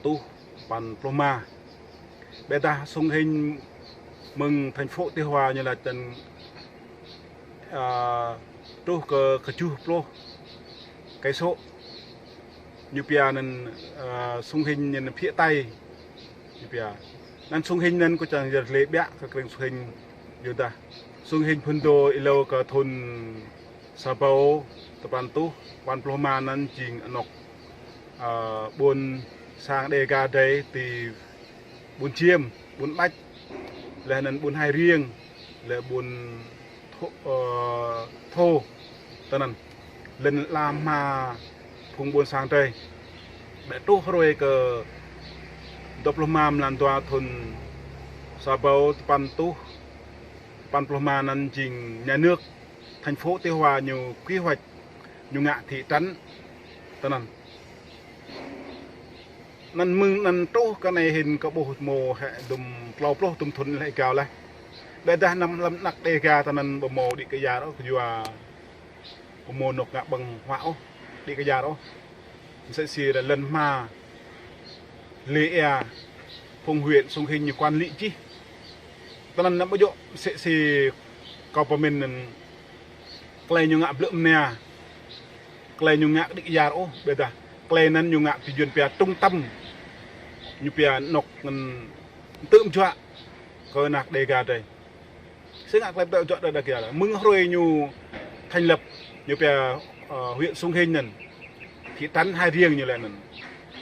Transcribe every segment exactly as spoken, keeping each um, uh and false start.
tuh păn pluh ma. Ƀiădah Sông Hinh mơ̆ng thành phố Tuy Hòa ñu laĭ tăn, a, truh kơ kơjuh pluh cây số. Ñu pia anăn, a, Sông Hinh ñu anăn phía Tây. Ñu pia. Anăn Sông Hinh anăn kâo čang yơr lĕ ƀiă kơ krĭng Sông Hinh yua dah Sông Hinh phŭn dô êlâo kơ thŭn sa ƀâo tơpăn tuh păn pluh ma anăn jing anŏ, a, ƀuôn sang Đêga drei ti ƀuôn Čiêm, ƀuôn Ƀač, leh anăn ƀuôn Hai Riêng, leh ƀuôn Thô, ơ, Thô, tơnăn. Lŏn ala hma phung ƀuôn sang drei. Ƀiă truh hruê kơ dua pluh ma mlan dua thŭn sa ƀâo tơpăn tuh păn pluh ma anăn jing nhà nước thành phố Tuy Hòa ñu quy hoạch ñu ngă thị trấn tơnăn. Anăn mơ̆ng anăn truh kơ anai hĭn kơ ƀuh mâo hĕ dŭm klâo pluh dŭm thŭn lĕ gao leh. Ƀiădah anăm lăm anak Đêga tơnăn ƀu mâo đĭ kyar ôh, yua ƀu mâo anŏ ngă ƀơ̆ng huă ôh, đĭ kyar ôh. Msĕ si lŏn hma lĕ ia phung huyện Sông Hinh ñu quản lý jih. Tơnăn anăm ƀu djơ̆ msĕ si kâo pơmĭn anăn klei ñu ngă blư̆ mnia. Klei ñu ngă đĭ kyar ôh, ƀiădah klei anăn ñu ngă ti yuăn pia trung tâm. Ñu pia anŏ ngăn tơm juă kơ anak Đêga drei. Sĭt ngă klei tơm juă Đêga. Mơ̆ng hruê ñu thành lập ñu pia, ơ, huyện Sông Hinh anăn, thị trấn Hai Riêng ñu lĕ anăn.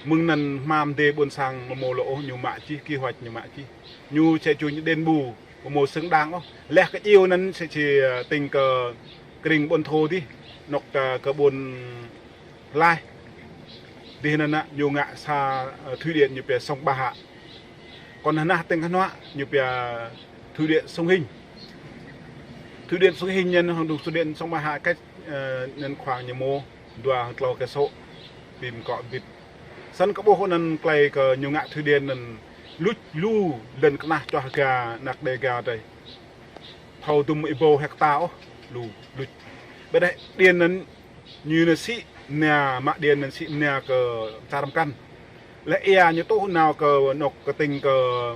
Mơ̆ng anăn hmam dê ƀuôn sang mâo mâo lŏ ôh, ñu mă jih, kế hoạch ñu mă jih. Ñu sẽ čuñ đền bù ƀu mâo xứng đáng ôh. Leh kơ iêu anăn sẽ, sẽ, ơ, tĭng kơ krĭng ƀuôn Thô dih, anŏ kơ, kơ ƀuôn Lai. Dih anăn ñu ngă sa, ơ, thủy điện ñu pia Sông Ba Hạ. Kŏn hơnah tĭng hơnuă ñu pia thủy điện Sông Hinh. Thủy điện Sông Hinh anăn hŏng thủy điện Sông Ba Hạ cách, ơ, anăn khoảng ñu mâo dua hŏng klâo cây số. Bim kŏ bit. Săn kơ ƀuh anăn klei kơ ñu ngă thủy điện anăn luč lu lŏn kơnah čuah ga anak Đêga drei. Thâo dŭm êbâo hecta ôh, lu, luč. Ƀiădah điện anăn ñu anăn sĭ mnia, mă điện anăn sĭ mnia kơ čar mkăn. Leh ia ñu tuh nao kơ anŏ kơ tĭng kơ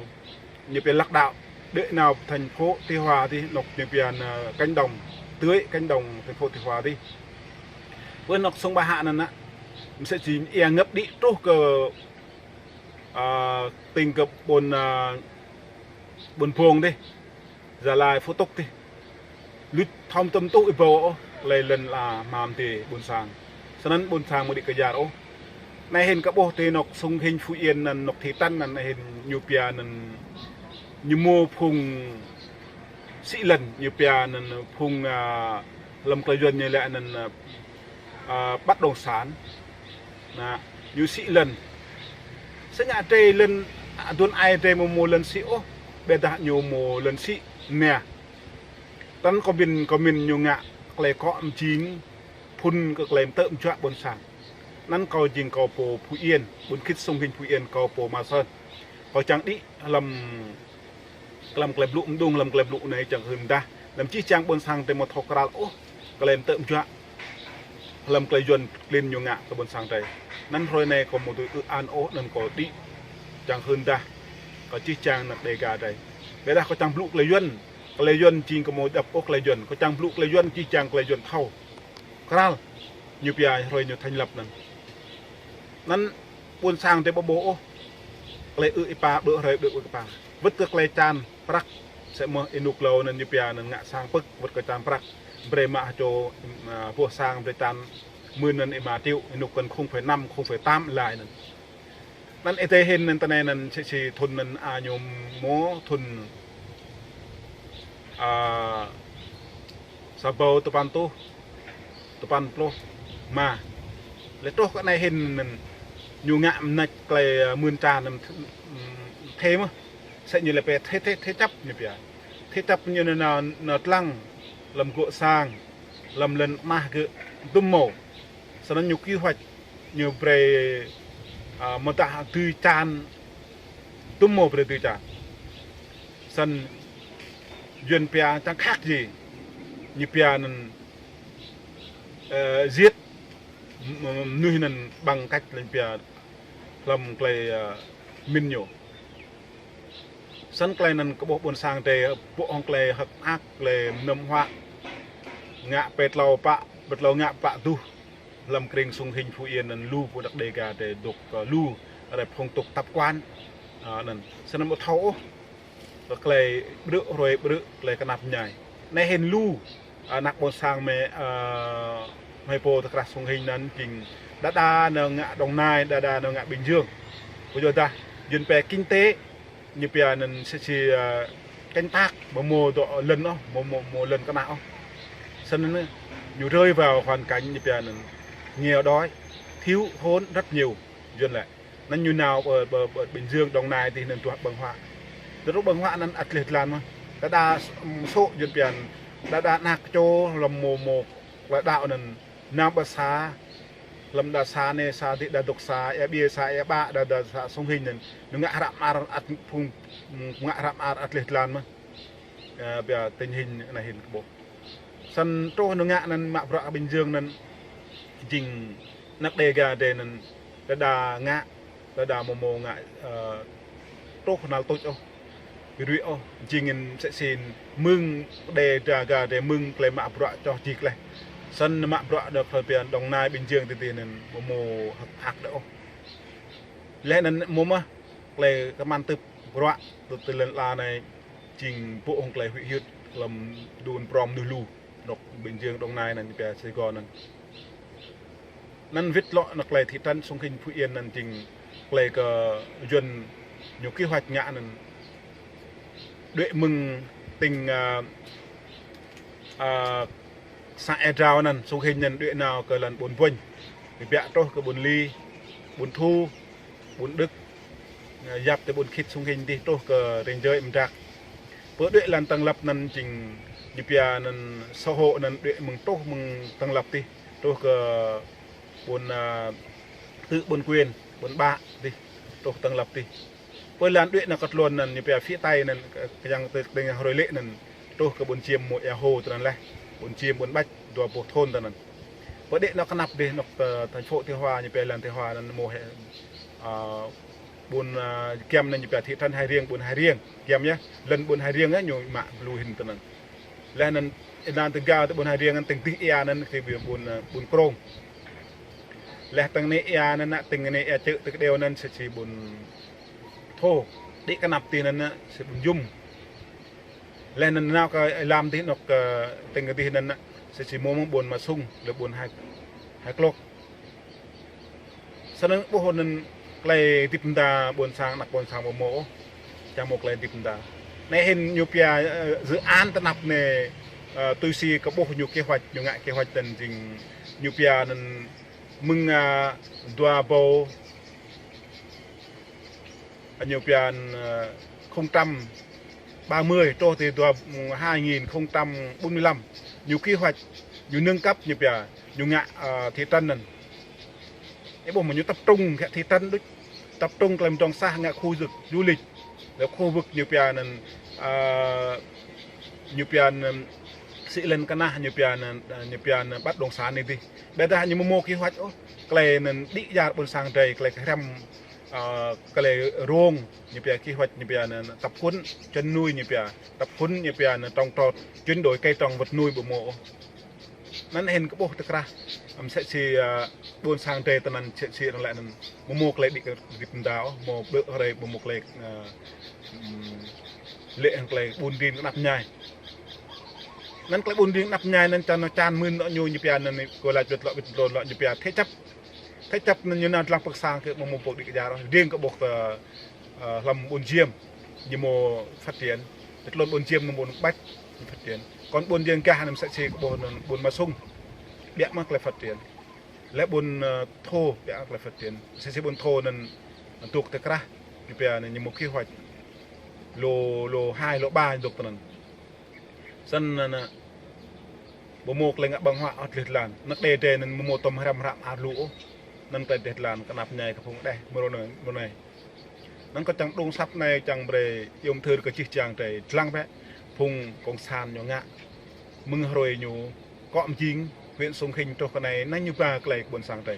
ñu pia Lắc Đạo. Đuaĭ nao thành phố Tuy Hòa dih, anŏ ñu pia anăn cánh đồng, tưới cánh đồng thành phố Tuy Hòa dih. Ƀơi anŏ Sông Ba Hạ anăn, msĕ si ia ngập đĭ truh kơ, a, tĭng kơ ƀuôn, a, ƀuôn Bông dih. Gia Lai Phú Túc dih. Luč thâo tŭm tuh êbâo ôh, klei lŏn ala hmam dê ƀuôn sang. Snăn ƀuôn sang mâo đĭ kyar ôh. Anai hĭn kơ ƀuh ti anŏ Sông Hinh Phú Yên anăn, anŏ thị trấn anăn, anai hĭn ñu pia anăn ñu mâo phung sĭ lŏn, ñu pia anăn phung, a, lăm klei yuăn ñu lĕ anăn, a, a, bất động sản. Anăn, ñu sĭ lŏn. Sĭt ngă drei lŏn, a, aduôn ai drei mâo mâo lŏn sĭ ôh, ƀiădah ñu mâo lŏn sĭ mnia. Tăn kâo pơmĭn, kâo pơmĭn ñu ngă klei kŏ mjing phŭn kơ klei tơm juă ƀuôn sang. Anăn kâo jing kâo pô Phú Yên, ƀuôn khĭt Sông Hinh Phú Yên, kâo pô Mơ Sơn. Kâo čang đĭ hlăm, hlăm klei blŭ mđung, hlăm klei blŭ anei čang hưn dah. Hlăm jih jang ƀuôn sang drei mâo thâo kral ôh klei tơm juă. Hlăm klei yuăn klin ñu ngă kơ ƀuôn sang drei. Anăn hruê anei kâo mâo tui ư an ôh anăn kâo đĭ čang hưn dah kơ jih jang anak Đêga drei. Ƀiădah kâo čang blŭ klei yuăn, klei yuăn jing kâo mâo djăp ôh klei yuăn. Kâo čang blŭ klei yuăn jih jang klei yuăn thâo kral ñu pia hruê ñu thành lập anăn. Anăn ƀuôn sang drei ƀu ƀuh ôh klei ư êpa, ƀrư̆ hrơi ƀrư̆ ư êpa. Wơ̆t kơ klei čan prăk, sĕ mơh ênuk êlâo anăn ñu pia anăn ngă sang pơ̆k, wơ̆t kơ čan prăk. Brei mă hơčô, a, boh sang brei čan mưn anăn êma triệu, ênuk kăn không phẩy năm, không phẩy tám lai anăn. Anăn êdei hĭn anăn tơnai anăn sĭ sĭ thŭn anăn a ñu mâo thŭn, a, sa ƀâo tơpăn tuh, tơpăn pluh ma. Leh truh kơ anai hĭn anăn ñu ngă mnêč klei, a, mưn čan anăn, ưm, thê mơh. Sĕ ñu lĕ pĕ thê, thê, thê chấp ñu pia. Thê chấp ñu anăn nao, nao tlăng hlăm gŏ sang, hlăm lŏn mah gơ̆ dŭm mâo. Snăn ñu quy hoạch ñu brei, a, mơdah dưi čan, dŭm mâo brei dưi čan. Snăn yuăn pia čang khăk ji, ñu pia anăn, ơ, giết m-, m-, mnuih anăn bằng cách lĕ pia hlăm klei, ơ, min ñu. Snăn klei anăn kơ ƀuh ƀuôn sang drei ƀuh hŏng klei hơ̆k mơak, klei mnăm huă. Ngă pơ tlâo pă, pơ tlâo ngă pă duh. Hlăm krĭng Sông Hinh Phú Yên anăn lu phung đăk Đêga drei dôk, ơ, lu, rep hŏng tŭk tăp kuan. Ơ, anăn. Snăn ƀu thâo ôh. Kơ klei ƀrư̆ hrơi ƀrư̆, klei knap mñai. Anei hĭn lu, ơ, anak ƀuôn sang mơ̆, ơ, mơ̆ pô tơ krah Sông Hinh anăn jing đa đa nao ngă Đồng Nai, đa đa nao ngă Bình Dương. Kyuadah, yun pơ kinh tế, ñu pia anăn sĭt si, ơ, canh tác, ƀu mâo dŏ lăn ôh, mâo, mâo, mâo lăn kơnah ôh. Snăn ñu rơi vào hoàn cảnh ñu pia anăn nghèo đói, thiếu thốn rất nhiều, yun lĕ. Anăn ñu nao pơ, pơ, pơ Bình Dương, Đồng Nai dih anăn truh ƀơ̆ng huă. Truh ƀơ̆ng huă anăn ăt tlĕ tlan mơh. Đa đa s-, m-, sô̆ yun pian, đa đa anak čô hlăm mâo, mâo klei đăo anăn nao pơ sa, hlăm đa sa anei sa dih đa dôk sa, êa ƀiê sa, êa ƀă đa, đa sa Sông Hinh anăn. Ñu ngă hră mơar ăt phung, m-, ngă hră mơar ăt tlĕ tlan mơh. Ơ, pia tình hình anei hĭn kơ ƀuh. Snăn truh ñu ngă anăn mă bruă Bình Dương anăn jing anak Đêga drei anăn đa đa ngă, đa đa mâo mâo ngă, ơ, truh năl tuč ôh, bi rui ôh, jing ngăn sĕ sin mơ̆ng Đêga drei mơ̆ng klei mă bruă čoh jik leh. Snăn mă bruă đa kơ pia Đồng Nai Bình Dương ti ti anăn mâo mâo hơ̆k mơak đa ôh. Leh anăn mâo mơh klei kơ măn tưp bruă, tơ ti lăn ala anei jing ƀuh hŏng klei huĭ hyưt hlăm đưm prŏng mnuih lu, anôk Bình Dương Đồng Nai anăn ñu pia Sài Gòn anăn. Anăn wĭt lŏ anăn klei thị trấn Sông Hinh Phú Yên anăn jing klei kơ yun ñu kế hoạch ngă anăn. Đuĕ mơ̆ng tỉnh, ơ, ơ, xã Ea Drao anăn, Sông Hinh anăn đuĕ nao kơ lăn Ƀuôn Bunh. Bi ƀiă truh kơ Ƀuôn Li, Ƀuôn Thu, Ƀuôn Đức, ơ, yap tơ ƀuôn khĭt Sông Hinh dih truh kơ ranh giới Mdrak. Pơ đuĕ lăn Tân Lập anăn jing ñu pia anăn xã hội anăn đuĕ mơ̆ng truh mơ̆ng Tân Lập dih, truh kơ ƀuôn, ơ, tơ ƀuôn Quyền, ƀuôn Bă dih, truh Tân Lập dih. Pơ lăn đuĕ nao kơ tluôn anăn ñu pia phía Tây anăn, kơ, kơ yang tơ, tơ yang hrơi lĕ anăn, truh kơ ƀuôn Chiêm mâo Ea Hồ tơ anăn leh, ƀuôn Chiêm, ƀuôn Bách, dua boh thôn tơ anăn. Pơ đuĕ nao kơ anăp dih anôk tơ thành phố Tuy Hòa, ñu pia lăn Tuy Hòa anăn mâo hĕ, ơ, ƀuôn, ơ, giăm anăn ñu pia thị trấn Hai Riêng, ƀuôn Hai Riêng, giăm yơh, lăn ƀuôn Hai Riêng yơh ñu mă lu hĭn tơ anăn. Leh anăn, anăn tơgao tơ ƀuôn Hai Riêng anăn tĭng dih êa anăn, tĭng ƀuôn, ơ, ƀuôn Krông. Leh tĭng anei êa anăn, tĭng anei êa čư̆ tơ kơđiâo anăn, sĕ si ƀuôn Thô. Đĭ kơ anăp dih anăn, sĕ ƀuôn Yŭm. Leh anăn nao kơ êlam dih anôk kơ tĭng kơ dih anăn, sĕ si mâo mơ̆ng ƀuôn Ma Sung, leh ƀuôn Hai, Hai Klôk. Snăn ƀuh anăn klei dĭp mda ƀuôn sang, anak ƀuôn sang ƀu mâo ôh. Čang mâo klei dĭp mda. Anei hĭn ñu pia, ơ, dự án tơ anăp anei, ơ, tui si kơ ƀuh ñu kế hoạch, ñu ngă kế hoạch anăn jing ñu pia anăn mơ̆ng, ơ, dua ƀâo, ñu pia anăn, ơ, không trăm ba mươi truh ti dua, hai nghìn không trăm bốn mươi lăm. Ñu kế hoạch, ñu nâng cấp ñu pia, ñu ngă, ơ, thị trấn anăn. Ơ, ƀuh mơ̆ ñu tập trung kơ thị trấn đôč. Tập trung klei mdrŏng sah ngă khu vực du lịch. Leh khu vực ñu pia anăn, ơ, ñu pia anăn, sĭ lăn kơnah ñu pia anăn, ơ, ñu pia anăn bất động sản anei dih. Ƀiădah ñu mâo mâo kế hoạch ôh. Klei anăn đĭ kyar ƀuôn sang drei, klei kơ hrăm, ơ, klei rông ñu pia kế hoạch ñu pia anăn tập huấn chăn nuôi ñu pia, tập huấn ñu pia anăn trồng trọt, chuyển đổi cây trồng vật nuôi ƀu mâo ôh. Anăn hĭn kơ ƀuh tơ krah, ăm sĕ si, ơ, ƀuôn sang drei tơ anăn sĕ si arăng lĕ anăn mâo mâo klei đĭ kơ dĭp mda ôh, mâo ƀrư̆ hrơi mâo mâo klei, ơ, ưm, lĕ hŏng klei ƀun rin knap mñai. Anăn klei ƀun rin knap mñai anăn čan nao čan mưn nao ñu ñu pia anăn kơ lač wĭt lŏ wĭt tluôn lŏ ñu pia thế chấp. Thế chấp anăn ñu nao dlăng pơ̆k sang kơ mâo mâo pô đĭ kyar ôh. Riêng kơ ƀuh tơ, ơ, hlăm ƀuôn Diêm, ñu mâo phát triển. Tơ tluôn ƀuôn Diêm anăn ƀuôn Bách phát triển. Kŏn ƀuôn Diêm gah anăn sĕ si kơ ƀuh anăn ƀuôn Ma Sung. Ƀiă mơ̆ klei phát triển. Leh ƀuôn, ơ, Thô, ƀiă klei phát triển. Sĕ si ƀuôn Thô anăn dôk tơ krah, ñu pia anăn ñu mâo kế hoạch. Lô, lô hai, lô ba dôk tơ anăn. Snăn anăn, ƀu mâo klei ngă ƀơ̆ng huă ôh tlĕ tlan. Anak Đê drei anăn ƀu mâo tơm hrăm hră mơar lu ôh. Anăn klei tlĕ tlan, knap mñai kơ phung Đê, mrô anei, mrô anei. Anăn kâo čang đung asăp anei čang brei iâu mthưr kơ jih jang drei dlăng bĕ phung cộng sản ñu ngă. Mơ̆ng hrơi ñu kŏ mjing huyện Sông Hinh truh kơ anei, anăn ñu ba klei kơ ƀuôn sang drei.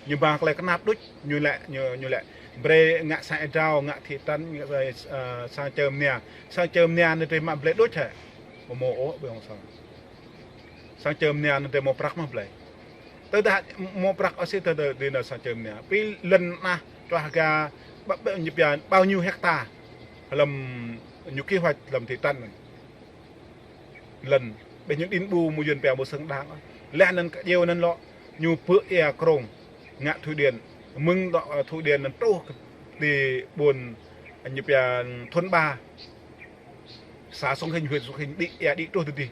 Ñu ba klei knap đôč, ñu lĕ, ñu, ñu lĕ. Brơi ngă sang êdrao, ngă thị trấn, ngă, ơ, sang čơ mnia. Sang čơ mnia anŭn drơi mă blơi đôč hă? Ƀu hmâo ôh, ƀơi hông sang. Sang čơ mnia anŭn drơi hmâo prăk mơ̆ blơi. Tơdah hmâo prăk ôh sĭt tơdah dŏ nao sang čơ mnia. Pi lŏn anah Truh Ga ƀă ƀă ñu pia bao nhiêu hecta lăm ñu kế hoạch lăm thị trấn anŭn. Lŏn, ƀĕ ñu đin ƀu mơ̆ Yuan pia ƀu xứng đáng. Laih anŭn kơ djeo anŭn lŏ, ñu pơ ia krông, ngă thủy điện, mơ̆ng dŏ, ơ, thủy điện anŭn truh kơ ti ƀôn, ñu pia thôn ba, xã Sông Hinh, huyện Sông Hinh, đĭ, ia đĭ truh tơ adih.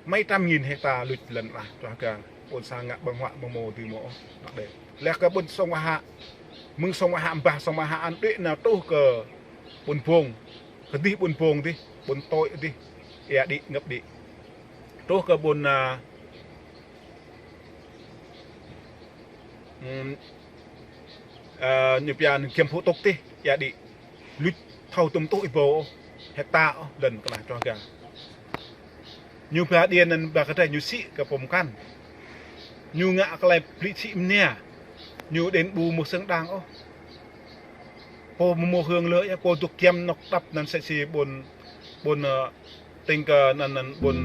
Mấy trăm nghìn hecta luč lŏn anah Truh Ga, ƀôn sang ngă ƀơ̆ng huă mơ̆ hmâo tui mơ̆ ôh, anŏ đĕ. Laih kơ ƀôn Sông Mơhă, mơ̆ng Sông Mơhă ƀah Sông Mơhă anŭn đĭ nao truh kơ ƀôn Bông, kơ adih ƀôn Bông adih, ƀôn Tôih adih, ia đĭ, ngăp đĭ. Truh kơ ƀôn, a, ưm, a, ñu pia Kiêm Phú Túc adih, ia đĭ. Luč thâo tơm tuh ih ƀâo ôh, hecta ôh, lŏn kơ anah Truh Ga. Ñu pha điện anŭn ƀă kơ drơi ñu sĭ kơ pô mơkăn. Ñu ngă kơ lĕ plĭ sĭ mnia. Ñu đin ƀu mơ̆ xứng đáng ôh. Pô mơ̆ hmâo hương lơ ia, pô dŏ giăm anŏ đăp anŭn sĭ sĭ ƀôn, ƀôn, ơ, tĭng kơ anŭn, anŭn ƀôn